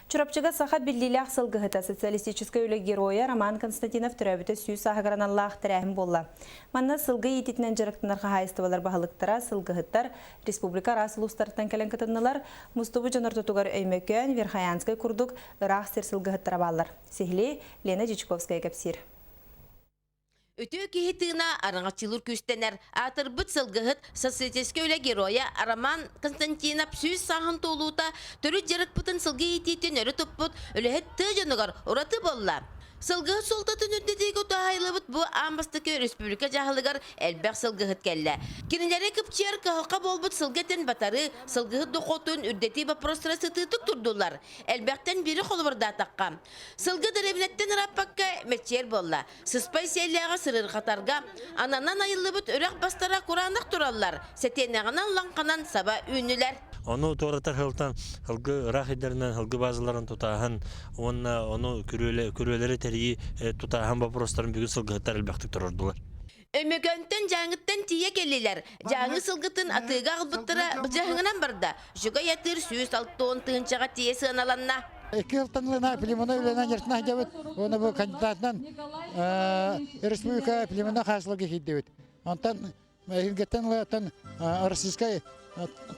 Чурапчыга саха биллиилээх сылгыһыта, социалистическай үлэ геройа Роман Константинов төрөөбүтэ сүүс сааһыгар аналлаах тэрээһин буолла. Манна сылгы иититинэн дьарыктанар хаһаайыстыбалар баһылыктара, сылгыһыттар республика араас улуустарыттан кэлэн кытыннылар. Мустубут дьон ортотугар Өймөкөөн, Верхоянскай курдук ыраах сир сылгыһыттара бааллар. Сиһилии Лена Дьячковская кэпсиир. Үтүө киһи тыына араҥаччылыыр күүстэнэр, аатырбыт сылгыһыт, социалистическай үлэ геройа Роман Константинов сүүс сааһын туолуута төрүт дьарыкпытын сылгы иитиитин өрө туппут үлэһит тыа дьонугар ураты буолла. Сылгыһыт суолтатын үрдэтиигэ туһаайыллыбыт бу аан бастакы республика дьаһалыгар элбэх сылгыһыт кэллэ. Кинилэри кыпчыйар кыһалҕа буолбут сылгы этин батарыы, сылгыһыт дохуотун үрдэтии боппуруостара сытыытык турдулар. Элбэхтэн биири холобурдаатахха, сылгы дэриэбинэттэн ырааппакка мэччийэр буолла. Сыспай сиэллээҕи сырырҕатарга ананан айыллыбыт үрэх бастара кураанах тураллар, сэтиэнэҕинэн лаҥханан саба үүннүлэр. Ону туоратар сылтан ылгы ыраах идэринэн ылгы базаларын тутааһын уонна ону күрүөлэри тэрийии тутааһын боппуруостарын бүгүн сылгыһыттар элбэхтик туруордулар. Өймөкөөнтөн Дьааҥыттан тиийэ кэллилэр. Дьааҥы сылгытын атыыга аҕалбыттара быдьаһыҥынан барда. Үчүгэй атыыр 160 тыһыынчаҕа тиийэ сыаналанна. Икки сылтан ылына племенной үлэнэн дьарыктана сылдьабыт. Уонна бу кандидатынан республика племенной хаһаайыстыбаларга киирдибит. Онтон эһиилгиттэн ылаттан российскай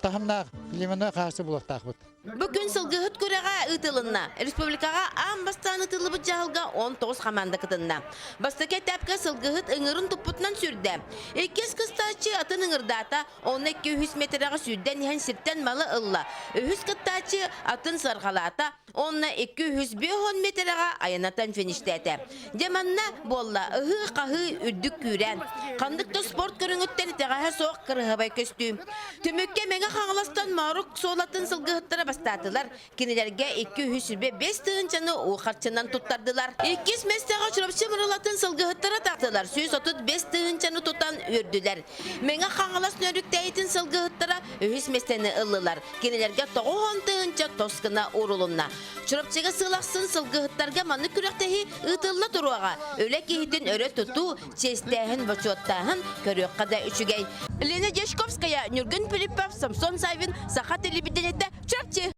таһымнаах племенной хаһаайыстыба буолуохтаахпыт. Бу күн сылгыһыт күрэҕэ ыытылынна. Республикаҕа аан бастаан ыытыллыбыт дьаһалга 19 хамаанда кытынна. Бастакы этапка сылгыһыт ыҥырын туппутунан сүүрдэ. Иккис кыстааччы атын ыҥырдаата, онно 200 метрэҕэ сүүрдэн иһэн сиртэн малы ылла. Үһүс кыттааччы атын сарҕалаата, онно 250 метрэҕэ айанатан фиништээтэ. Дьэ манна буолла ыһыы-хаһыы үрдүк күүрээн. Ханнык да спорт көрүҥүттэн итэҕэһэ суох кырыһабай көстүү. Түмүккэ Мэҥэ Хаҥаластан Моорук суолатын сылгыһыттара бастаатылар. Кинилэргэ 225 тыһыынчаны уу харчынан туттардылар. Иккис миэстэҕэ Чурапчы Мырылатын сылгыһыттара тахтылар. 135 тыһыынчаны тутан үөрдүлэр. Мэҥэ Хаҥалас Нөөрүктээйитин сылгыһыттара үһүс миэстэни ыллылар. Кинилэргэ 90 тыһыынча тос гына уурулунна. Чурапчыга сыл ахсын сылгыһыттарга маннык күрэхтэһии ыытылла туруоҕа. Үлэ киһитин өрө тутуу, чиэстээһин, бочуоттааһын көрүөххэ да үчүгэй. Лена Дьячковская, Ньургун Филиппов, Самсон Савин, Саха телевидениетэ, Чурапчы!